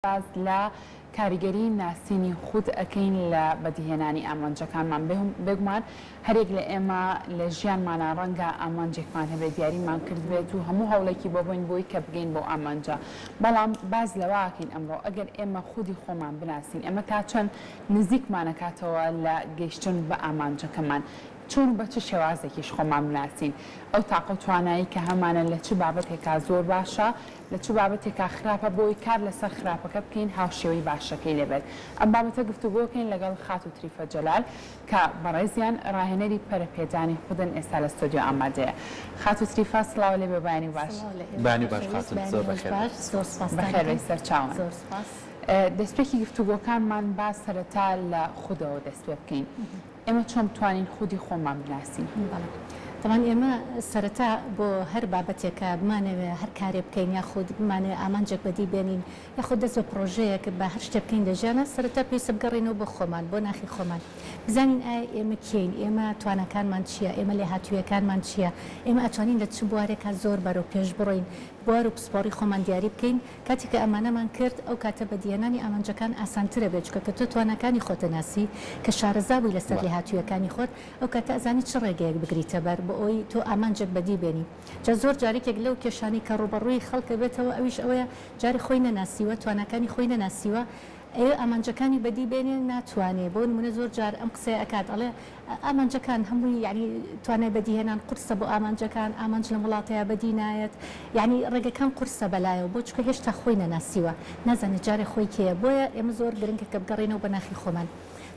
باس لە کاریگەری ناسینی خود ئەکەین لە بەدیهێنانی ئامانجەکانمان، بێگومان هەریەک لە ئێمە لە ژیانمانا ڕەنگە ئامانجێکمان هەبێت دیاریمان کردبێت و هەموو هەوڵێکی بۆ بەین بۆی کە بگەین بەو ئامانجە، بەڵام باس لەوە ئەکەین ئەمڕۆ ئەگەر ئێمە خودی خۆمان بناسین ئێمە تا چەند نزیکمان ئەکاتەوە لە گەیشتن بە ئامانجەکەمان، چۆن و بە چ شێوازێکیش خۆمان بناسین، ئەو تاقە و توانایەی کە هەمانە لە چ بابەتێکا زۆر باشە، لە چ بابەتێکا خراپە بۆی کار لەسەر خراپەکە بکەین هاوشێوەی باشەکەی لێبێت ئەم بابەتە گفتوگۆکەین لەگەڵ خاتوو تریفە جەلال کە بەڕێزیان ڕاهێنەری پەرەپێدانی خودن ئێستا لە ستۆدیۆ ئامادەیە خاتوو تریفە سڵاو لێبێ بەیانی باش. سڵاو لە ئێوەش بەیانی باش خۆشەویست خاتوون بەیانی زۆر ڕۆژ بەخێر باش بێی. زۆر سوپاستان بەخێر ئەکەم بێی سەرچاوان. زۆر سوپاس. دەستپێکی گفتوگۆکانمان با سەرەتا لە خودەوە دەست پێ بکەین. ئێمە چۆن بتوانین خودی خۆمان بناسین؟ بەڵێ تەبعەن ئێمە سەرەتا بۆ هەر بابەتێک کە بمانەوێ هەر کارێ بکەین یاخود بمانەوێ ئامانجێک بەدی بێنین یاخود دەست بە پڕۆژەیەک بە هەر شتێ بکەین لە ژیانا سەرەتا پێویستە بگەڕێینەوە بۆ خۆمان بۆ ناخی خۆمان بزانین ئایا ئێمە کێین ئێمە تواناکانمان چییە ئێمە لێهاتوویەکانمان چییە ئێمە ئەتوانین لە چ بوارێکا زۆر بەرەو پێش بڕۆین بوار و پسپۆڕی خۆمان دیاری بکەین کاتێ کە ئەمانەمان کرد ئەو کاتە بەدیهێنانی ئامانجەکان ئاسانتر ئەبێت چونکە کە تۆ تواناکانی خۆت ئەناسی کە شارەزا بووی لەسەر لێهاتوویەکانی خۆت ئەو کاتە ئەزانی چ ڕێگەیەک بگریتە بەر بۆ ئەوەی تۆ ئامانجێک بەدی بێنی جا زۆر جار یەکێک لەو کێشانەی کە ڕووبەڕووی خەڵک ئەبێتەوە ئەویش ئەوەیە جارێ خۆی نەناسیوە تواناکانی خۆی نەناسیوە ئەیەوێ ئامانجەکانی بەدی بێنێ ناتوانێ بۆ نمونە زۆر جار ئەم قسەیە ئەکات ئەڵێ ئامانجەکان هەمووی یەعنی توانای بەدیهێنان قورسە بۆ ئامانجەکان ئامانج لەم وڵاتەیا بەدی نایەت یەعنی ڕێگەکان قورسە بەلایەوە بۆ چونکە هێشتا خۆی نەناسیوە نازانێ جارێ خۆی کێیە بۆیە ئێمە زۆر گرنگە کە بگەڕێینەوە بۆ ناخی خۆمان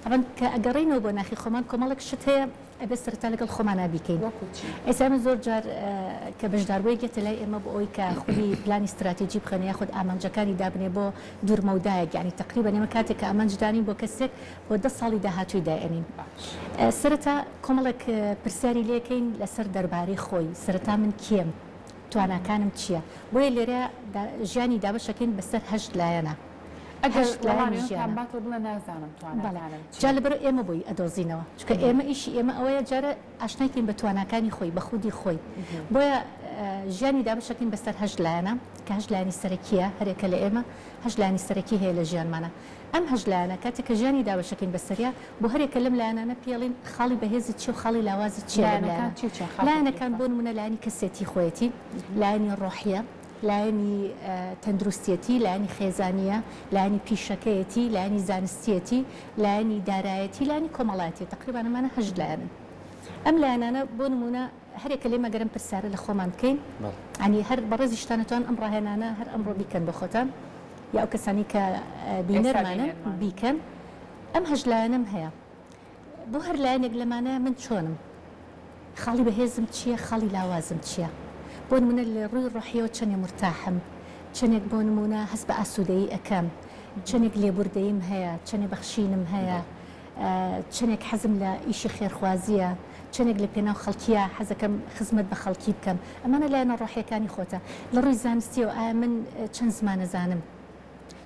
تەبعەن کە ئەگەڕێینەوە بۆ ناخی خۆمان کۆمەڵێک شت هەیە ئەبێت سەرەتا لەگەڵ خۆمانا بیکەین. وەکو چی؟ ئێستا ئێمە زۆر جار کە بەشداربوویەک یەتە لای ئێمە بۆ ئەوەی کە خولی پلانی ستراتیجی بخوێنێ یاخود ئامانجەکانی دابنێ بۆ دوورمەودایەک یانی تەقریبەن ئێمە کاتێک کە ئامانج دانین بۆ کەسێک بۆ دە ساڵی داهاتووی دایئەنین سەرەتا کۆمەڵێک پرسیاری لێکەین لەسەر دەربارەی خۆی سەرەتا من کێم؟ تواناکانم چییە؟ بۆیە لێرە ژیانی دابەشەکەین بەسەر هەشت لایەنە. ئەگەر هەشت لایەنی وەڵامی ئەوتان ژیانە. باتەوە بڵێ نازانم بەڵێ تواناکانم جا چین. لەبەرئەوە ئێمە بۆی ئەدۆزینەوە چونکە ئێمە ئیشی ئێمە ئەوەیە جارە ئاشنای کەین بە تواناکانی خۆی بە خودی خۆی بۆیە ژیانی دابەشەکەین بەسەر هەشت لایەنە کە هەشت لایەنی سەرەکیە هەرێکە لە ئێمە هەشت لایەنی سەرەکی هەیە لە ژیانمانا ئەم هەشت لایەنە کاتێک کە ژیانی دابەشەکەین بەسەریا بۆ هەرێکە لەم لایەنانە پێڵین خاڵی بەهێزت چیە و خاڵی لاوازت چیە لەم لایەنەکان لایەنە چی و چین خاتوو لایەنەکان تریفە؟ بۆ نمونە لایەنی کەسێتی خۆیەتی لایەنی ڕۆحیە لایەنی تەندروستیەتی، لایەنی خێزانییە، لایەنی پیشەکەیەتی، لایەنی زانستیەتی، لایەنی دارایەتی، لایەنی کۆمەڵایەتیە، تەقریبان ئەمانە هەشت لایەنن. ئەم لایەنانە بۆ نموونە هەرێکە لێمە گەر ئەم پرسیارە لە خۆمان بکەین، یانی هەر بەڕێزیشتان ئەتوان ئەم ڕاهێنانە هەر ئەمڕۆ بیکەن بۆ خۆتان یا ئەو کەسانەی کە بینەرمانن بیکەن. ئەم هەشت لایەنەم هەیە. بۆ هەر لایەنێک لەمانە من چۆنم؟ خاڵی بەهێزم چییە، خاڵی لاوازم چییە؟ بۆ نموونە لە ڕووی ڕۆحییەوە چەندێ مورتاحم، چەندێک بۆ نموونە هەست بە ئاسوودەیی ئەکەم، چەندێک لێبوردەییم هەیە، چەندێ بەخشینم هەیە، چەندێک حەزم لە ئیشی خێرخوازییە، چەندێک لە پێناو خەڵکییا حەزەکەم خزمەت بە خەڵکی بکەم. ئەمانە لایەنە ڕۆحییەکانی خۆتە. لە ڕووی زانستییەوە ئایا من چەند زمان ئەزانم؟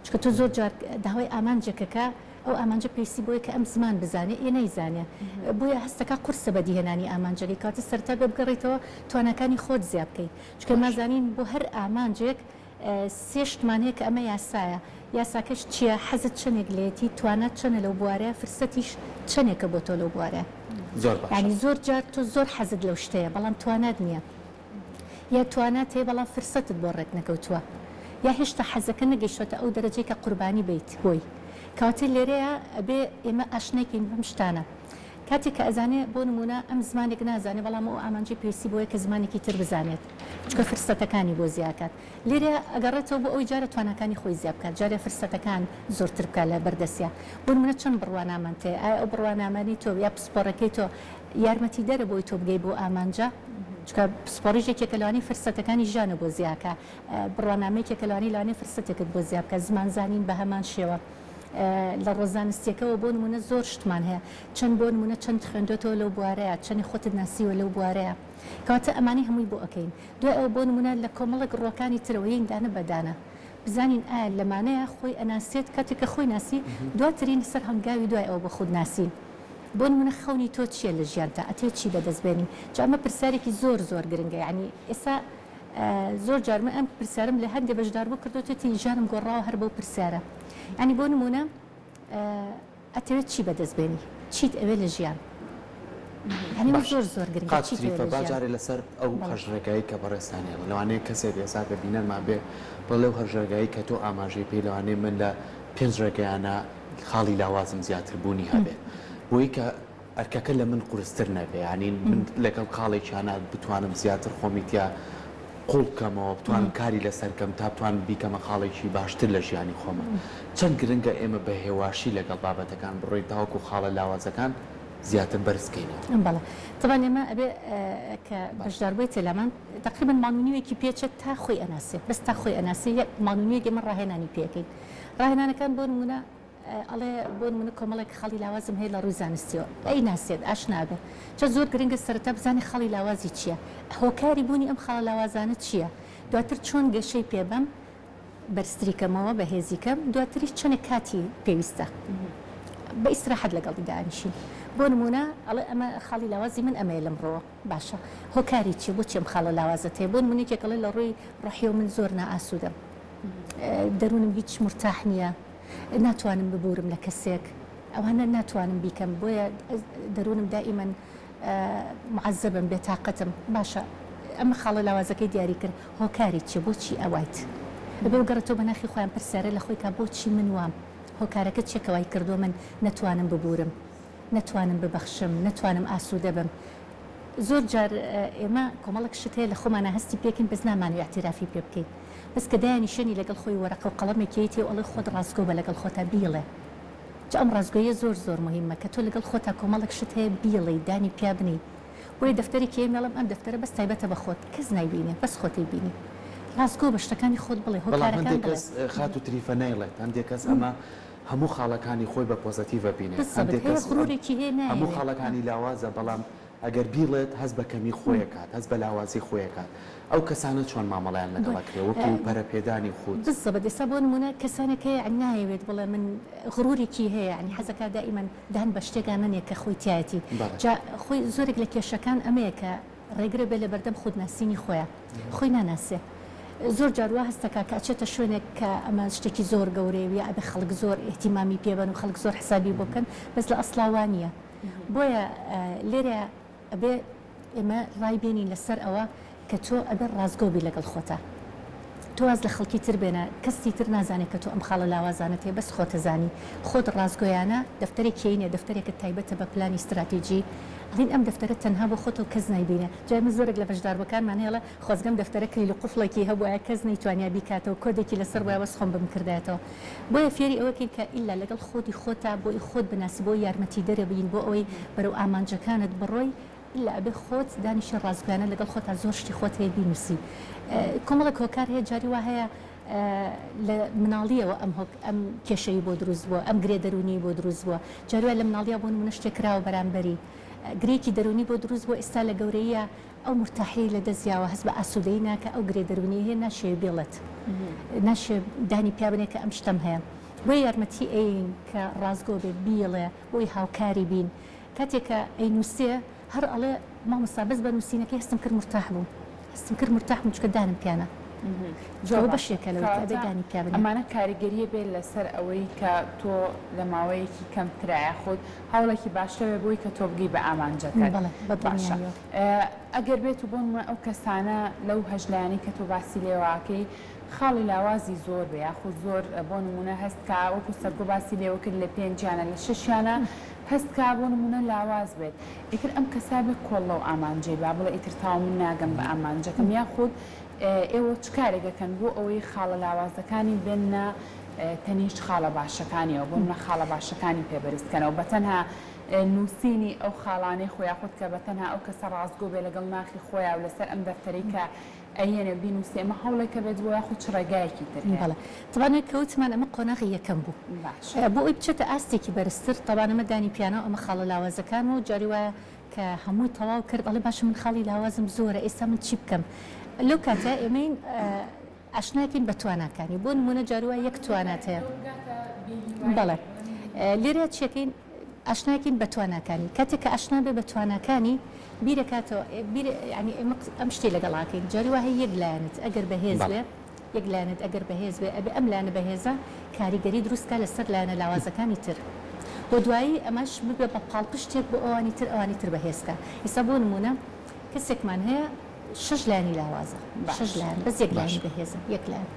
چونکە تۆ زۆر جار داوای ئامانجێکەکە ئەو ئامانجە پێویستی بۆیە کە ئەم زمان بزانێ ئێ نایزانێ بۆیە هەستەکا قورسە بەدیهێنانی ئامانجەکەی کەواتە سەرەتا بێ بگەڕێیتەوە تواناکانی خۆت زیا بکەی چونکە مازانین بۆ هەر ئامانجێک سێ شتمان هەیە کە ئەمە یاسایە یاساکەش چییە حەزت چەندێک لێتی توانات چەنە لەو بوارەیە فرسەتیش چەنێکە بۆ تۆ لەو بوارەیە زۆر باشە یانی زۆر جار تۆ زۆر حەزت لەو شتەیە بەڵام توانات نییە یا توانات هەیە بەڵام فرسەتت بۆ ڕێک نەکەوتووە یا هێشتا حەزەکە نەگەیشتۆتە ئەو دەرەجەی کە قوربانی بیت بۆی کەواتە لێرەیا ئەبێ ئێمە ئاشنای کەین بەم شتانە کاتێک کە ئەزانێ بۆ نموونە ئەم زمانێک نازانێ بەڵام ئەو ئامانجەی پێویستی بۆیە کە زمانێکی تر بزانێت چونکە فرسەتەکانی بۆ زیاکات لێرەیا ئەگەڕێتەوە بۆ ئەوەی جارێ تواناکانی خۆی زیا بکات جارێ فرسەتەکان زۆرتر بکات لە بەردەستیا بۆ نموونە چەند بڕوانامەت هەیە ئایا ئەو بڕوانامانەی تۆ یا پسپۆڕەکەی تۆ یارمەتیدەرە بۆی تۆ بگەی بەو ئامانجە چونکە پسپۆڕیش یەکێکە لەوانەی فرسەتەکانی ژیانە بۆ زیاکا بڕوانامە یەکێکە لەوانەی لەوانەیە فرسەتێکت بۆ زیا بکات زمان زانین بە هەمان شێوە لە ڕووە زانستیەکەوە بۆ نمونە زۆر شتمان هەیە چەند بۆ نمونە چەند خوێندۆتەوە لەو بوارەیە چەنی خۆتت ناسیوە لەو بوارەیە کەواتە ئەمانەی هەمووی بۆ ئەکەین دوای ئەوە بۆ نمونە لە کۆمەڵێک ڕووەکانی ترەوە یەین دانە بە دانە بزانین ئایا لەمانەیە خۆی ئەناسێت کاتێک کە خۆی ناسی دواترین سەر هەنگاوی دوای ئەوە بۆ خود ناسین بۆ نمونە خەونی تۆ چیە لە ژیانتا ئەتەوێت چی بەدەست بێنی جا ئەمە پرسیارێکی زۆر زۆر گرنگە یانی ئێستا. زۆر جار من ئەم پرسیارم لە هەندێ بەشداربوو کردووە وتی ژیانم گۆڕاوە هەر بەو پرسیارە یانی بۆ نموونە ئەتەوێت چی بەدەست بێنی؟ چیت ئەوێ لە ژیان؟ یانی ئەوە باش زۆر زۆر گرنگە خاتوو چیت ئەوێ تریفە لە با ژیان؟ جارێ لەسەر ئەو بەڵێ. هەشت ڕێگایەی کە بەڕێزتان ئێڵێن لەوانەیە کەسێک ئێستا کە بینەرمان بێ بڵێ لەو هەشت ڕێگایەی کە تۆ ئاماژەی پێی لەوانەیە من لە پێنج ڕێگەیانە خاڵی لاوازم زیاتر بوونی هەبێت بۆی کە ئەرکەکە لە من قورستر نەبێ یانی من لەگەڵ خاڵێکیانا بتوانم زیاتر خۆمی تیا قوڵ بکەمەوە بتوانم کاری لەسەر کەم تا بتوانم بیکەمە خاڵێکی باشتر لە ژیانی خۆما چەند گرنگە ئێمە بە هێواشی لەگەڵ بابەتەکان بڕۆین تاوەکو خاڵە لاوازەکان زیاتر بەرز کەینەوە. بەڵێ تەبعەن ئێمە ئەبێ کە بەشداربووی تێلامان تەقریبەن مانگ و نیوێکی پێچێت تا خۆی ئەناسێ بەس تا خۆی ئەناسێ یەک مانگ و نیوێک ئێمە ڕاهێنانی پێ ئەکەین ڕاهێنانەکان بۆ نموونە ئەڵێ بۆ نمونە کۆمەڵێک خاڵی لاوازم هەیە لە ڕووی زانستیەوە ئەیناسێت ئاشنا ئەبێ جا زۆر گرنگە سەرەتا بزانێ خاڵی لاوازی چیە هۆکاری بوونی ئەم خاڵە لاوازانە چیە دواتر چۆن گەشەی پێ بەم بەرزتری کەمەوە بەهێزی کەم دواتریش چەنێک کاتی پێویستە بە ئیسراحەت لەگەڵی دانیشین بۆ نمونە ئەڵێ ئەمە خاڵی لاوازی من ئەمەیە لەم ڕووە باشە هۆکاری چیە بۆچی ئەم خاڵە لاوازەت هەیە بۆ نمونە یەکێک ئەڵێ لە ڕووی ڕۆحیەوە من زۆر نائاسوودەم دەروونم هیچ مورتاح نییە، ناتوانم ببوورم لە کەسێک، ئەوانە ناتوانم بیکەم، بۆیە دەروونم دائیمەن معەزەبم، بێتاقەتم. باشە ئەمە خاڵە لاوازەکەی دیاری کرد، هۆکاری چییە؟ بۆچی ئەوایت؟ ئەبێ بگەڕێتەوە بە ناخی خۆیان پرسیارە لە خۆی کا بۆچی من وام؟ هۆکارەکە چییە کە وای کردووە من نەتوانم ببوورم، نەتوانم ببەخشم، نەتوانم ئاسوودە بم؟ زۆر جار ئێمە کۆمەڵێک شت هەیە لە خۆمانا هەستی پێکەین بەس نامانەوێ ئیعتیرافی پێ بکەین بەس کە دایانیشێنی لەگەڵ خۆی وەرەقە و قەڵەمێک یەیتێ و ئەڵێ خۆت ڕاستگۆ بە لەگەڵ خۆتا بیڵێ جا ئەم ڕاستگۆیە زۆر زۆر موهیمە کە تۆ لەگەڵ خۆتا کۆمەڵێک شت هەیە بیڵێی دانی پیا بنێی بۆیە دەفتەرێکی یەی مێڵم ئەم دەفتەرە بەس تایبەتە بە خۆت کەس نایبینێ بەس خۆت ئەیبینی ڕاستگۆ بە شتەکانی خۆت بڵێ بەڵام هۆکارەکان هەندێک بڵێ. کەس خاتوو تریفە نایڵێت هەندێک کەس ئەمە هەموو خاڵەکانی خۆی بە positive ئەبینێ، بالضبط هەندێک هەیە کەس غرورێکی هەیە هەموو نایەوێ. خاڵەکانی لاوازە بەڵام ئەگەر بیڵێت هەست بە کەمی خۆی ئەکات، هەست بە لاوازی خۆی ئەکات، ئەو کەسانە چۆن مامەڵەیان لەگەڵ ئەکرێ وەکو پەرەپێدانی خود؟ بالضبط ئێستا بۆ نموونە کەسانێک هەیە یەعنی نایەوێت بڵێ من غرورێکی هەیە یەعنی حەزەکا دائیمەن دان بە شتێکا نەنێ کە خۆی تیایەتی بەڵێ. جا خۆی زۆرێک لە کێشەکان ئەمەیە کە ڕێگرە بێ لەبەردەم خودناسینی خۆیا خۆی ناناسێ زۆر جار وا هەست دەکا کە ئەچێتە شوێنێک کە ئەمە شتێکی زۆر گەورەیە و یا ئەبێ خەڵک زۆر ئیهتیمامی پێ بەن و خەڵک زۆر حسابی بۆ بکەن بەس لە ئەسڵا وا نییە بۆیە لێرە ئەبێ ئێمە ڕای بێنین لەسەر ئەوە کە تۆ ئەبێ ڕاستگۆ بی لەگەڵ خۆتا تۆ واز لە خەڵکی تر بێنە کەسی تر نازانێ کە تۆ ئەم خاڵە لاوازانەت هەیە بەس خۆتەزانی خۆت ڕاستگۆیانە دەفتەرێک هەینە دەفتەرێکت تایبەتە بە پلانی ستراتیجی ئەڵین ئەم دەفتەرە تەنها بۆ خۆتە و کەس نایبینێ جا ئێمە زۆرێک لە بەشداربوەکانمان هەیە ئەڵێ خۆزگەم دەفتەرە کلیل و قوفڵێکی هەبوایە کەس نەیتوانیا بیکاتەوە کۆدێکی لەسەر بوایە بەس خۆم بمکردایەتەوە بۆیە فێری ئەوە کەین کە ئیلا لەگەڵ خۆدی خۆتا بۆی خۆت بناسی بۆ یارمەتیدەرە بین بۆ ئەوەی بەرەو ئامانجەکانت بڕۆی ئیلا ئەبێ خۆت دانیشی ڕاستگۆیانە لەگەڵ خۆتا زۆر شتی خۆت هەیە بینوسی کۆمەڵێک هۆکار هەیە جاری وا هەیە لە مناڵیەوە ئەم هۆک ئەم کێشەی بۆ دروست بووە ئەم گرێ دەروونی بۆ دروست بووە جاری وا لە مناڵیا بۆ نمونە شتێک کراوە بەرامبەری گرێکی دەروونی بۆ دروست بووە ئێستا لە گەورەییا ئەو مورتاحیەی لە دەست یاوە هەست بە ئاسوودەیی ناکا ئەو گرێ دەروونیەی هەیە ناشێ بیڵێت ناشێ دانی پیا بنێ کە ئەم شتەم هەیە بۆیە یارمەتی ئەیین کە ڕاستگۆ بێ بیڵێ بۆی هاوکاری بین کاتێ کە ئەینووسێ هەر ئەڵێ مامۆستا بەس بە نووسینەکەی هەستم کرد مورتاح بووم هەستم کرد مورتاح بووم چونکە دانم پیانا زۆر ئەوە باش بەشێکە لەوەی کە ئەبێ کەواتە دانی پیا بنێ. ئەمانە کاریگەریە بێت لەسەر ئەوەی کە تۆ لە ماوەیەکی کەمترا یاخود هەوڵێکی باشتر بێت بۆی کە تۆ بگەی بە ئامانجەکەت بەڵێ بە باشە دڵنیاییەوە. ئەگەر بێت و بۆ نمونە ئەو کەسانە لەو هەشت لایەنەی کە تۆ باسی لێوەکەی خاڵی لاوازی زۆر بێ یاخود زۆر بۆ نمونە هەست کا وەکو سەرکۆ باسی لێوە کرد لە پێنجیانە لە شەشیانە هەست کا بۆ نمونە لاواز بێت ئیتر ئەم کەسە بێ کۆڵ لەو ئامانجەی با بڵێ ئیتر تاو من ناگەم بە ئامانجەکەم یاخود ئێوە چ کارێک ئەکەن بۆ ئەوەی خاڵە لاوازەکانی بێننە تەنیشت خاڵە باشەکانیەوە بۆ نمونە خاڵە باشەکانی پێ بەرز کەنەوە بەتەنها نووسینی ئەو خاڵانەی خۆ یاخود کە بەتەنها ئەو کەسە ڕاستگۆ بێ لەگەڵ ناخی خۆیا و لەسەر ئەم دەفتەرەی کە ئەیەنێ بینووسێ ئەمە هەوڵێکە بێت بۆ یاخود چ ڕێگایەکی تر هەیە؟ بەڵێ تەبعەن کە وتمان ئەمە قۆناغی یەکەم بوو باشە. بۆ ئەوەی بچێتە ئاستێکی بەرزتر تەبعەن ئەمە دانی پیاناو ئەمە خاڵە لاوازەکان و جاری وایە کە هەمووی تەواو کرد ئەڵێ باشە من خاڵی لاوازم زۆرە ئێستا من چی بکەم لەو کاتە ئێمەین ئاشناکەین بە تواناکانی بۆ نموونە جاری وایە یەک توانات هەیە بەڵێ لێرە چیەکەین؟ ئاشناکەین بە تواناکانی کاتێک کە ئاشنا بێ بە تواناکانی بیرەکاتەوە بیر یانی ئێمە ئەم شتەی لەگەڵ ئاکەین جاری وا هەیە یەک لایەنت ئەگەر بەهێز بەڵێ. بێ یەک لایەنت ئەگەر بەهێز بێ ئەبێ ئەم لایەنە بەهێزە کاریگەری دروست کا لەسەر لایەنە لاوازەکانی تر و دوایی ئەمەش ببێ بە پاڵپشتێک بۆ ئەوانی تر ئەوانی تر بەهێز کا ئیستا بۆ نموونە کەسێکمان هەیە شەش لایەنی لاوازە شەش باش. لایەن بەس یەک لایەنی باشە. بەهێزە یەک لایەن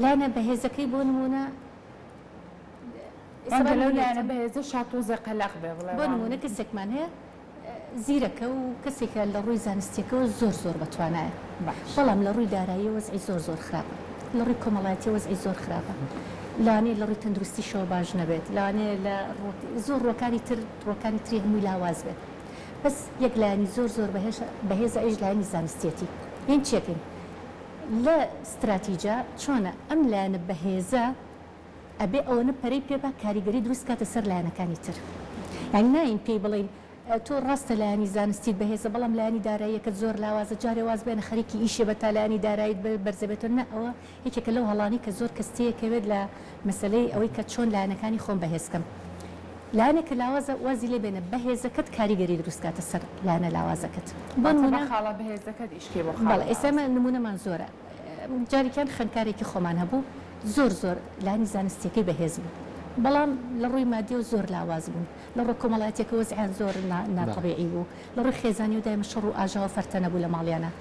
لایەنە بەهێزەکەی بۆ نموونە ئێستا با ڕەنگە لەو نموونەیەک لایەنە بەهێزەشا تۆزێ قەلەق بێ بڵێ بۆ وام. نموونە کەسێکمان هەیە زیرەکە و کەسێکە لە ڕووی زانستیەکەوە زۆر زۆر بەتوانایە باش. بەڵام لە ڕووی داراییە وەزعی زۆر زۆر خراپە لە ڕووی کۆمەڵایەتیە وەزعی زۆر خراپە لەوانەیە لە ڕووی تەندروستیشەوە باش نەبێت لەوانەیە لە زۆر ڕووەکانی تر ڕووەکانی تری هەمووی لاواز بێت بەس یەک لایەنی زۆر زۆر بەهێزە ئەویش لایەنی زانستیەتی یان چیەکەین لە ستراتیجا چۆنە ئەم لایەنە بەهێزە ئەبێ ئەوەنە پەرەی پێ با کاریگەری دروست کاتە سەر لایەنەکانی تر یانی ناین پێی بڵێین تۆ ڕاستە لایەنی زانستیت بەهێزە بەڵام لایەنی داراییەکەت زۆر لاوازە جارێ واز بێنە خەریکی ئیشێ بە تا لایەنی داراییت بەرزەبێتەوە نا ئەوە یەکێکە لەو هەڵانەی کە زۆر کەس تێیەکەوێت لە مەسەلەی ئەوەی کە چۆن لایەنەکانی خۆم بەهێز کەم لایەنێک کە لاوازە وازی لێ بێنە بەهێزەکەت کاریگەری دروست کاتە سەر لایەنە لاوازەکەت بۆ واتە بە نمونە خاڵە بەهێزەکەت ئیش کەی بۆ خاڵە بەڵێ ئێستا ئێمە لاوازەکەت. نمونەمان زۆرە جارێکیان خوێندکارێکی خۆمان هەبوو زۆر زۆر لایەنی زانستیەکەی بەهێز بوو بەڵام لە ڕووی مادیەوە زۆر لاواز بوون لە ڕووە کۆمەڵایەتیەکە وەزعیان زۆر ناتەبیعی بوو لە ڕووی خێزانیەوە دایمە شەڕ و ئاژاوە فەرتەنە بوو لە ماڵیانا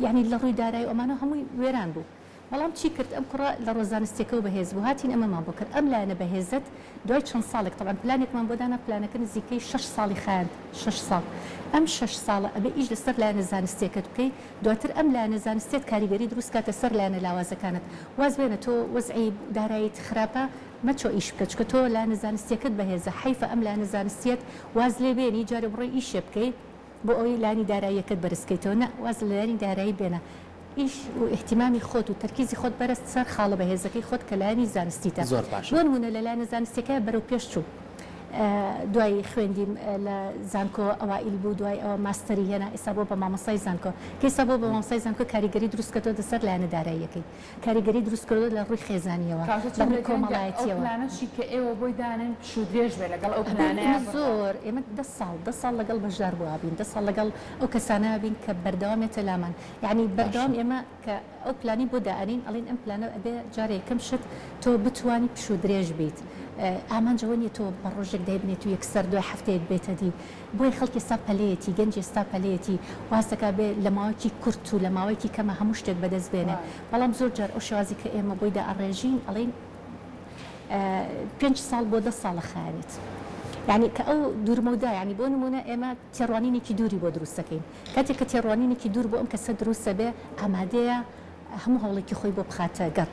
یانی لە ڕووی دارایی و ئەمانەوە هەمووی وێران بوو بەڵام چی کرد ئەم کوڕە لە ڕووە زانستیەکەوە بەهێز بوو هاتین ئەمەمان بۆ کرد ئەم لایەنە بەهێزەت دوای چەند ساڵێک تەبعەن پلانێکمان بۆ دانا پلانەکە نزیکەی شەش ساڵی خایاند شەش ساڵ ئەم شەش ساڵە ئەبێ ئیش لەسەر لایەنە زانستیەکەت بکەی دواتر ئەم لایەنە زانستیەت کاریگەری دروست کاتە سەر لایەنە لاوازەکانت واز بێنە تۆ وەزعی داراییت خراپە مەچۆ ئیش بکە چونکە تۆ لایەنە زانستیەکەت بەهێزە حەیفە ئەم لایەنە زانستیەت واز لێ بێنی جارێ بڕۆی ئیشێ بکەی بۆ ئەوەی لایەنی داراییەکەت بەرز کەیتەوە نا واز لە لایەنی دارایی بێنە ئیش و ئیهتیمامی خۆت و تەرکیزی خۆت بەرە سەر خاڵە بەهێزەکەی خۆت کە لایەنی زانستیتە زۆر باشە. بۆ نموونە لە لایەنە زانستیەکەیا بەرەو پێش چوو دوای خوێندیم لە زانکۆ ئەوائیل بوو دوای ئەوە ماستەری هێنا ئێستا بووە بە مامۆستای زانکۆ کە ئێستا بووە بە مامۆستای زانکۆ کاریگەری دروست کردووە لەسەر لایەنە داراییەکەی کاریگەری دروست کردووە لە ڕووی خێزانییەوە کەواتە لە چەندە ڕووی گرنگە ئەو کۆمەڵایەتییەوە. پلانەشی کە ئێوە بۆی دانێن پشوو درێژ بێ لەگەڵ ئەو ئەبێ پلانەیا ئێمە بڕوا. زۆر ئێمە دە ساڵ دە ساڵ لەگەڵ بەشداربووا بین دە ساڵ لەگەڵ ئەو کەسانە بین کە بەردەوام ێتە لامان یانی باشە. بەردەوام ئێمە کە ئەو پلانەی بۆ دائەنێین ئەڵێین ئەم پلانە ئەبێ جارێ یەکەم شت تۆ بتوانی پشوو درێژ بیت ئامانج ئەوە نیە تۆ بە ڕۆژێک دایبنێت و یەکسەر دوای هەفتەیەک بێتە دی بۆیە خەڵک ئێستا پەلەیەتی گەنج ئێستا پەلەیەتی واز دەکا بێ لە ماوەیەکی کورت و لە ماوەیەکی کەمە هەموو شتێک بەدەست بێنێ بەڵام زۆر جار ئەو شێوازی کە ئێمە بۆی دائەڕێژین ئەڵێین پێنج ساڵ بۆ دە ساڵ ئەخایەنێت یانی کە ئەو دوورمەودا یانی بۆ نموونە ئێمە تێڕوانینێکی دووری بۆ دروست دەکەین کاتێک کە تێڕوانینێکی دوور بۆ ئەم کەسە دروست دەبێ ئامادەیە هەموو هەوڵێکی خۆی بۆ بخاتە گەڕ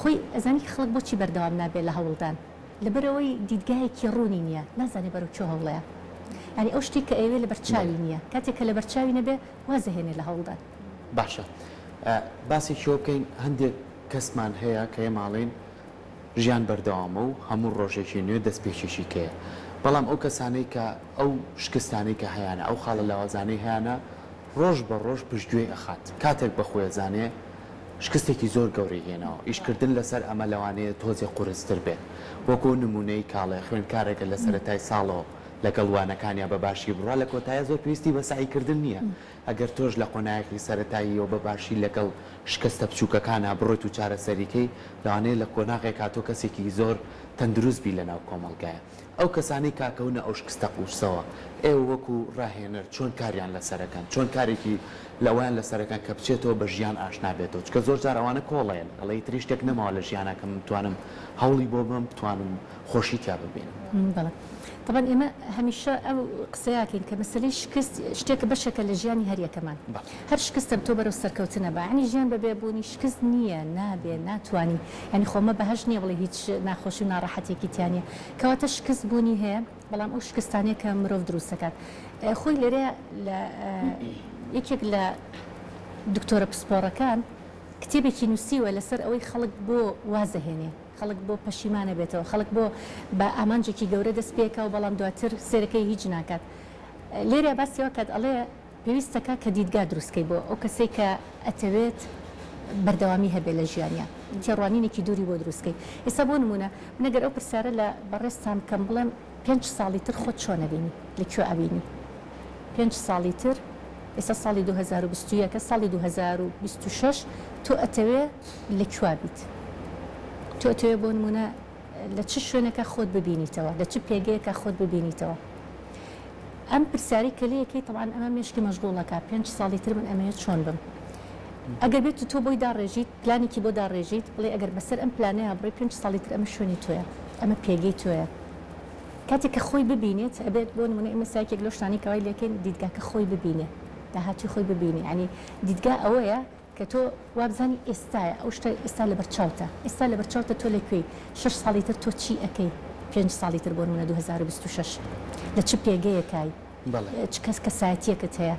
خۆی ئەزانی خەڵک بۆچی بەردەوام نابێ لە هەوڵدان لەبەرئەوەی دیدگایەکی ڕوونی نییە نازانێ بەرەو کوێ هەوڵەیە یانی ئەو شتەی کە ئەیەوێ لەبەر چاوی نییە کاتێک کە لەبەر چاوی نەبێ واز ئەهێنێ لە هەوڵدان. باشە باسێکی ئەوە بکەین هەندێک کەسمان هەیە کە ئێمە ئەڵێین ژیان بەردەوامە و هەموو ڕۆژێکی نوێ دەستپێکێکی کەیە بەڵام ئەو کەسانەی کە ئەو شکستانەی کە هەیانە ئەو خاڵە لاوازانەی هەیانە ڕۆژ بە ڕۆژ پشتگوێی ئەخات کاتێک بە خۆی ئەزانێ شکستێکی زۆر گەورەی هێناوە ئیشکردن لەسەر ئەمە لەوانەیە تۆزێ قورستر بێت وەکو نمونەی کاڵێ خوێندکارێکە لە سەرەتای ساڵەوە لەگەڵ وانەکانیا بە باشی بڕوا لە کۆتاییا زۆر پێویستی بە سەعی کردن نییە ئەگەر تۆش لە قۆناغێکی سەرەتاییەوە بە باشی لەگەڵ شکستە بچووکەکانا بڕۆیت و چارەسەری کەی لەوانەیە لە قۆناغێکا تۆ کەسێکی زۆر تەندروست بی لەناو کۆمەڵگایا ئەو کەسانەی کاکەونە ئەو شکستە قورسەوە ئێوە وەکو ڕاهێنەر چۆن کاریان لەسەرەکەن چۆن کارێکی لەوەیان لەسەرەکەن کە بچێتەوە بە ژیان ئاشنا بێتەوە چونکە زۆر جار ئەوانە کۆڵەیەن ئەڵێ ئیتر هیچ شتێک نەماوە لە ژیانا کە من بتوانم هەوڵی بۆ بەم بتوانم خۆشی تیا ببینم. بەڵێ تەبعەن ئێمە هەمیشە ئەو قسەیە ئەکەین کە مەسەلەی شکست شتێکە بەشێکە لە ژیانی هەر یەکەمان هەر شکستە تۆ بەرەو سەرکەوتنە با یانی ژیان بەبێ بوونی شکست نییە نابێ ناتوانی یانی خۆ مە بەهەشت نییە بڵێ هیچ ناخۆشی و ناڕەحەتێکی تیا نییە کەواتە شکست بوونی هەیە بەڵام ئەو شکستانەیە کە مرۆڤ دروست دەکات خۆی لێرەیە لە یەکێک لە دکتۆرە پسپۆڕەکان کتێبێکی نووسیوە لەسەر ئەوەی خەڵک بۆ وازەهێنێ خەڵک بۆ پەشیمان ئەبێتەوە، خەڵک بۆ بە ئامانجێکی گەورە دەست پێکا و بەڵام دواتر سەیرەکەی هیچ ناکات. لێرە باسی ئەوە کات ئەڵێ پێویستەکا کە دیدگا دروست کەی بۆ ئەو کەسەی کە ئەتەوێت بەردەوامی هەبێ لە ژیانیا، تێڕوانینێکی دووری بۆ دروست کەی. ئێستا بۆ نموونە من ئەگەر ئەو پرسیارە لە بەڕێزتان بکەم بڵێم. پێنج ساڵی تر خۆت چۆن ئەبینی؟ لە کوێ ئەبینی؟ پێنج ساڵی تر، ئێستا ساڵی 2021 ە، ساڵی 2026 تۆ ئەتەوێ لە کوێ بیت؟ تۆ ئەتەوێ بۆ نموونە لە چ شوێنێکا خۆت ببینیتەوە؟ لە چ پێگەیەکا خۆت ببینیتەوە؟ ئەم پرسیارەی کە لێ ئەکەی تەبعەن ئەمە مێشکی مەشغوڵ ئەکا، پێنج ساڵی تر من ئەمەوێ چۆن بم؟ ئەگەر بێت و تۆ بۆی داڕێژیت، پلانێکی بۆ داڕێژیت، بڵێی ئەگەر بەسەر ئەم پلانەیا بڕۆی پێنج ساڵی تر ئەمە شوێنی تۆیە، ئەمە پێگەی تۆیە. کاتێک کە خۆی ببینێت ئەبێت بۆ نمونە ئێمە سایکێک لەو شتانەی کە وای لێکەین دیدگاکە خۆی ببینێ داهاتوی خۆی ببینێ یانی دیدگا ئەوەیە کە تۆ وابزانی ئێستایە ئەو شتە ئێستا لەبەر چاوتە ئێستا لەبەر چاوتە تۆ لە کوێی شەش ساڵی تر تۆ چی ئەکەی پێنج ساڵی تر بۆ نمونە 2026 لە چ پێگەیەکای چ کەس کەسایەتیەکت هەیە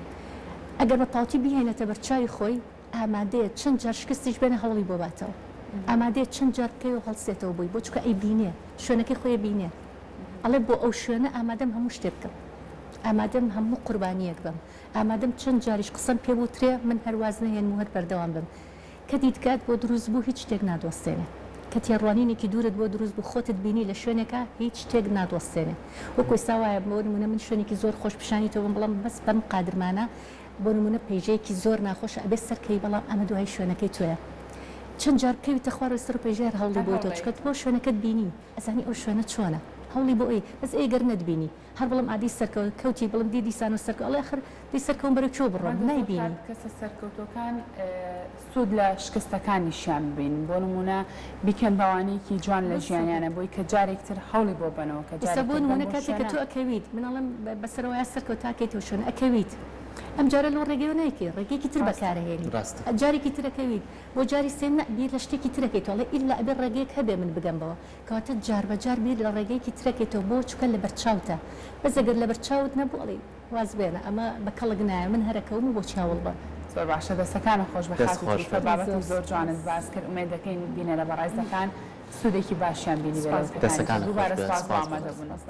ئەگەر بە تاوتی بیهێنێتە بەرچاوی خۆی ئامادەیە چەند جار شکستیش بێنێ هەوڵی بۆ باتەوە ئامادەیە چەند جار بکەوێ و هەڵسێتەوە بۆی بۆ چونکە ئەیبینێ شوێنەکەی خۆی ئەبینێ ئەڵێ بۆ ئەو شوێنە ئامادەم هەموو شتێ بکەم ئامادەم هەموو قوربانیەک بەم ئامادەم چەند جاریش قسەم پێ بوترێ من هەر واز نەهێنم و هەر بەردەوام بم کە دیدگات بۆ دروست بوو هیچ شتێک نادوەستێنێ کە تێڕوانینێکی دوورت بۆ دروست بوو خۆتت بینی لە شوێنێکا هیچ شتێک نادوەستێنێ وەکو ئێستا وایە بۆ نمونە من شوێنێکی زۆر خۆش پیشانی تۆ بم بڵێم بەس بەم قادرمانە بۆ نمونە پەیژەیەکی زۆر ناخۆشە ئەبێت سەرکەوی بەڵام ئەمە دوایی شوێنەکەی تۆیە چەند جار بکەویتە خوارەوە سەر پەیژە هەر هەوڵی بۆی تۆ چونکە تۆ شوێنەکەت بینی ئەزانی ئەو شوێنە چۆنە هەوڵی بۆ ئەی بەس ئەی گەر نەتبینی هەر بڵێم ئادەی سەرکەوە کەوتی بڵێم دی دیسانەوە سەرکەوە ئەڵێ ئاخر دەی سەرکەوم بەرەو کوێ بڕۆم ڕەنگە زۆر نایبینی. کات کەسە سەرکەوتووەکان سوود لە شکستەکانیشیان ببینن بۆ نموونە بیکەن بە وانەیەکی جوان لە ژیانیانە بۆی کە جارێک تر هەوڵی بۆ بەنەوە کە ئێستا جارێک بۆ تر بن نموونە بۆ کاتێک کە شوێنە. تۆ ئەکەویت من ئەڵێم بەسەرەوەیا سەرکەوت تا ئەکەیتەوە شوێن ئەکەویت ئەم جارە لەو ڕێگەیەوە نایکەی ڕێگەیەکی تر ڕاستە. بەکارئەهێنی ڕاستە. جارێکی تر ئەکەویت بۆ جاری سێیەم نا بیر لە شتێکی تر ئەکەیتەوە ئەڵێی ئیلا ئەبێ ڕێگەیەک هەبێ من بگەم بەوە کەواتە جار بە جار بیر لە ڕێگەیەکی تر ئەکەیتەوە بۆ چونکە لەبەرچاوتە بەس ئەگەر لەبەرچاوت نەبوو ئەڵێی واز بێنە ئەمە بە کەڵک نایە من هەر ئەکەوم و بۆچی هەوڵ بەم. زۆر باشە دەستەکانت خۆش بێ دەست خاتوو خۆش تریفە بێت. بابەتی زۆر زۆر سوپاس. جوانت باس کرد ئومێد دەکەین بینەرە بەڕێزەکان سوودێکی باشیان بینیبێ لە سوپاس بۆ وتەکانی تۆ دەستەکانت خۆش دووبارە بێت سوپاس بۆ سوپاس بۆ ئامادەبوونت.